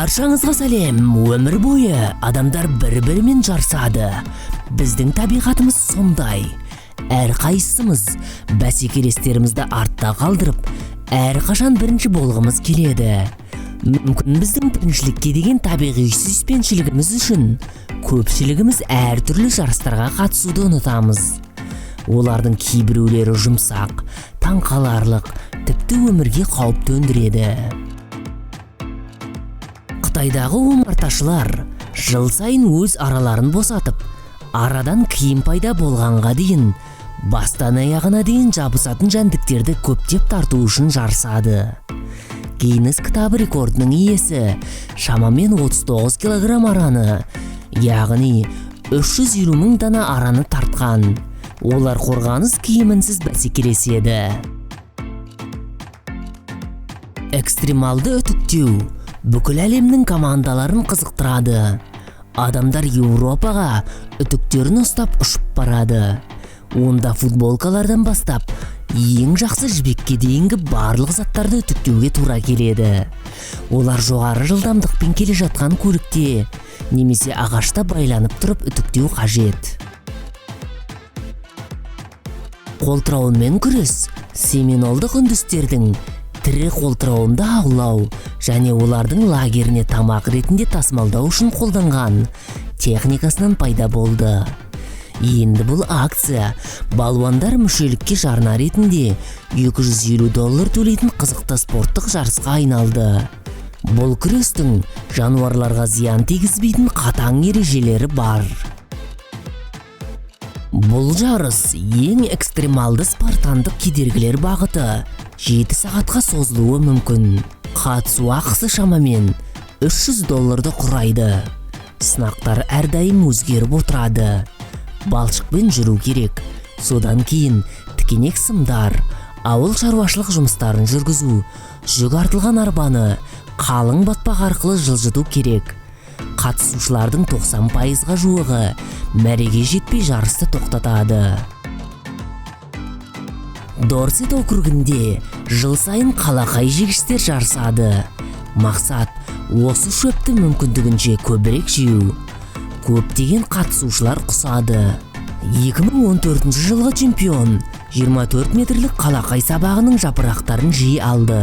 Баршаңызға сәлем. Өмір бойы адамдар бір-бірімен жарысады. Біздің табиғатымыз сондай. Әрқайсымыз бәсекелестерімізді артта қалдырып, әрқашан бірінші болғымыз келеді. Мүмкін, біздің біріншілікке деген табиғи сүйіспеншілігіміз үшін көпшілігіміз әртүрлі жарыстарға қатысуды ұнатамыз. Олардың кейбіреулері жұмсақ, таңқаларлық, тіпті өмірге қауіп төндіреді. Қытайдағы омарташылар жыл сайын өз араларын босатып, арадан киім пайда болғанға дейін бастан аяғына дейін жабысатын жәндіктерді көптеп тарту үшін жарысады. Гиннес кітабы рекордының иесі шамамен 39 килограмм араны, яғни 350 мың дана араны тартқан. Олар қорғаныс киімінсіз бәсекелеседі. Экстремалды үтіктеу бүкіл әлемнің командаларын қызықтырады. Адамдар Еуропаға үтіктерін ұстап ұшып барады. Онда футболкалардан бастап ең жақсы жібекке дейінгі барлық заттарды үтіктеуге тура келеді. Олар жоғары жылдамдықпен келе жатқан көлікте немесе ағашта байланып тұрып үтіктеу қажет. Қолтырауынмен күрес семинолдық үндістердің тірі қолтырауынды аулау және олардың лагеріне тамақ ретінде тасымалдау үшін қолданған техникасынан пайда болды. Енді бұл акция балуандар мүшелікке жарна ретінде 250 доллар төлейтін қызықты спорттық жарысқа айналды. Бұл күрестің жануарларға зиян тигізбейтін қатаң ережелері бар. Бұл жарыс ең экстремалды спартандық кедергілер бағыты 7 сағатқа созылуы мүмкін. Қатысу ақысы шамамен 300 долларды құрайды. Сынақтар әрдайым өзгеріп отырады. Балшықпен жүру керек. Содан кейін тікенек сымдар, ауыл шаруашылық жұмыстарын жүргізу, жүк артылған арбаны қалың батпақ арқылы жылжыту керек. Қатысушылардың 90%-ға жуығы мәреге жетпей жарысты тоқтатады. Дорсет округінде жыл сайын қалақай жегіштер жарысады. Мақсат — осы шөпті мүмкіндігінше көбірек жеу. Көптеген қатысушылар құсады. 2014 жылғы чемпион 24 метрлік қалақай сабағының жапырақтарын жей алды.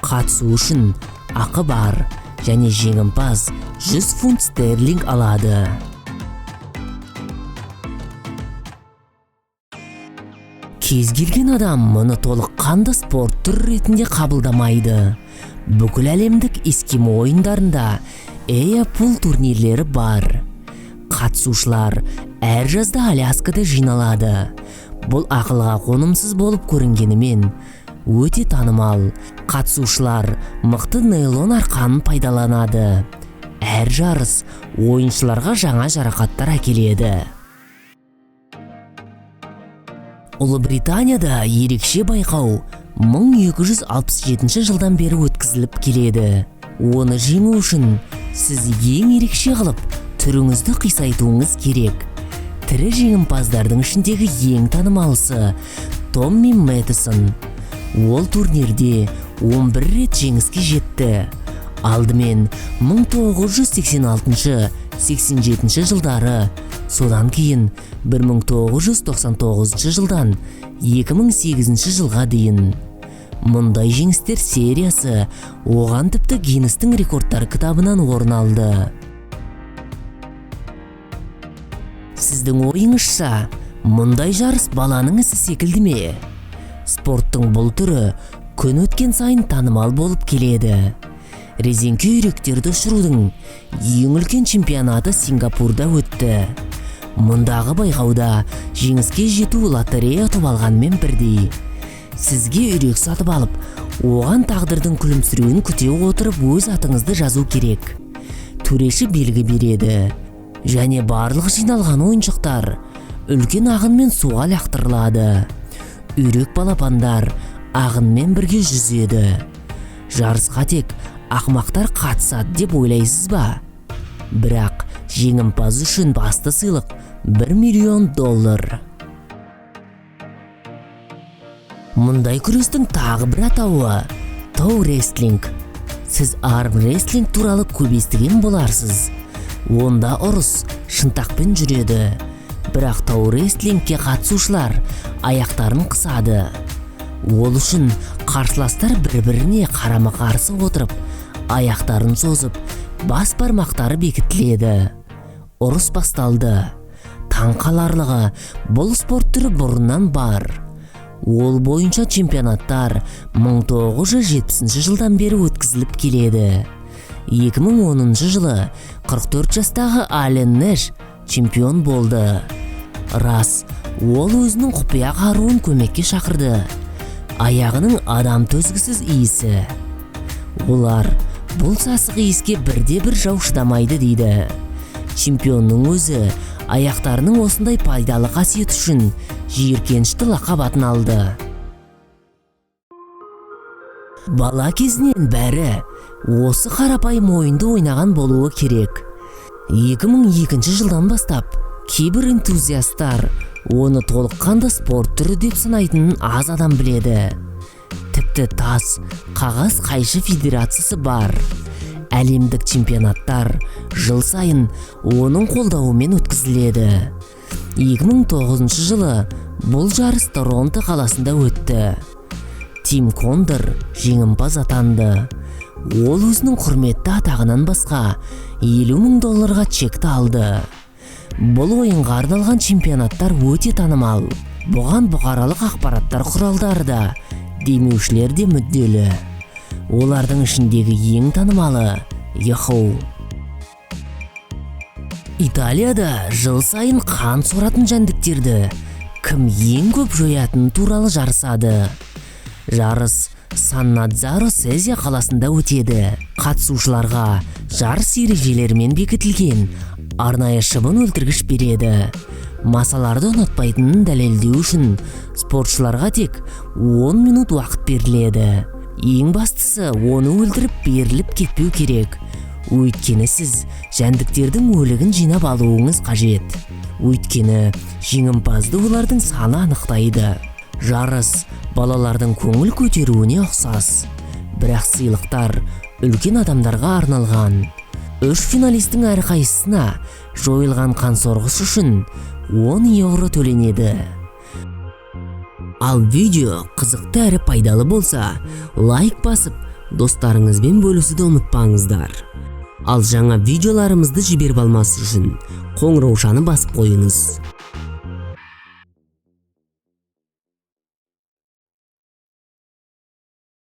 Қатысу үшін ақы бар және жеңімпаз 100 фунт стерлинг алады. Кез келген адам мұны толыққанды спорт түрі ретінде қабылдамайды. Бүкіл әлемдік эскимо ойындарында эя пул турнирлері бар. Қатысушылар әр жазда Аляскада жиналады. Бұл ақылға қонымсыз болып көрінгенімен, өте танымал. Қатысушылар мықты нейлон арқанын пайдаланады. Әр жарыс ойыншыларға жаңа жарақаттар әкеледі. Ұлыбританияда ерекше байқау 1267 жылдан бері өткізіліп келеді. Оны жеңу үшін сіз ең ерекше қылып түріңізді қисайтуыңыз керек. Тірі жеңімпаздардың ішіндегі ең танымалысы Томми Мэдисон. Ол турнирде 11 рет жеңіске жетті. Алдымен 1986-87 жылдары, содан кейін 1999 жылдан 2008 жылға дейін. Мұндай жеңістер сериясы оған тіпті Гиннестің рекордтар кітабынан орын алды. Сіздің ойыңызша, мұндай жарыс баланың ісі секілді ме? Спорттың бұл түрі күн өткен сайын танымал болып келеді. Резеңке үйректерді ұшырудың ең үлкен чемпионаты Сингапурда өтті. Мұндағы байқауда жеңіске жету лотерея ұтып алғанмен бірдей. Сізге үйрек сатып алып, оған тағдырдың күлімсіреуін күте отырып өз атыңызды жазу керек. Төреші белгі береді. Және барлық жиналған ойыншықтар үлкен ағынмен суға лақтырылады. Үйрек балапандар ағынмен бірге жүзеді. Жарысқа тек ақымақтар қатысады деп ойлайсыз ба? Бірақ жеңімпаз үшін басты сыйлық 1 миллион доллар. Мұндай күрестің тағы бір атауы — тоу рестлинг. Сіз армрестлинг туралы көп естіген боларсыз. Онда ұрыс шынтақпен жүреді. Бірақ тау рестлингке қатысушылар аяқтарын қысады. Ол үшін қарсыластар бір-біріне қарама-қарсы отырып, аяқтарын созып, бас бармақтары бекітіледі. Ұрыс басталды. Таң қаларлығы, бұл спорт түрі бұрыннан бар. Ол бойынша чемпионаттар 1970 жылдан бері өткізіліп келеді. 2010 жылы 44 жастағы Ален Нэш чемпион болды. Рас, ол өзінің құпия қаруын көмекке шақырды: аяғының адам төзгісіз иісі. Олар бұл сасық иіске бірде бір жау шыдамайды дейді. Чемпионның өзі аяқтарының осындай пайдалы қасиеті үшін жиіркенішті лақап атын алды. Бала кезінен бәрі осы қарапайым ойынды ойнаған болуы керек. 2002 жылдан бастап кейбір энтузиасттар оны толыққанды спорт түрі деп санайтынын аз адам біледі. Тіпті тас қағаз қайшы федерациясы бар. Әлемдік чемпионаттар жыл сайын оның қолдауымен өткізіледі. 2009 жылы бұл жарыс Торонто қаласында өтті. Тим Кондор жеңімпаз атанды. Ол өзінің құрметті атағынан басқа 50 мың долларға чекті алды. Бұл ойынға арналған чемпионаттар өте танымал. Бұған бұқаралық ақпараттар құралдары да, демеушілер де мүдделі. Олардың ішіндегі ең танымалы – Yahoo. Италияда жыл сайын қан соратын жәндіктерді кім ең көп жоятыны туралы жарысады. Жарыс Сан Надзаро Сезия қаласында өтеді. Қатысушыларға жарыс ережелерімен бекітілген арнайы шыбын өлтіргіш береді. Масаларды ұнатпайтынын дәлелдеу үшін спортшыларға тек 10 минут уақыт беріледі. Ең бастысы, оны өлтіріп, беріліп кетпеу керек, өйткені сіз жәндіктердің өлігін жинап алуыңыз қажет, өйткені жеңімпазды олардың саны анықтайды. Жарыс балалардың көңіл көтеруіне ұқсас, бірақ сыйлықтар үлкен адамдарға арналған. Үш финалистің әрқайсысына жойылған қансорғыш үшін 10 евро төленеді. Ал видео қызықты әрі пайдалы болса, лайк басып, достарыңызбен бөлісуді ұмытпаңыздар. Ал жаңа видеоларымызды жіберіп алмас үшін қоңыраушаны басып қойыңыз.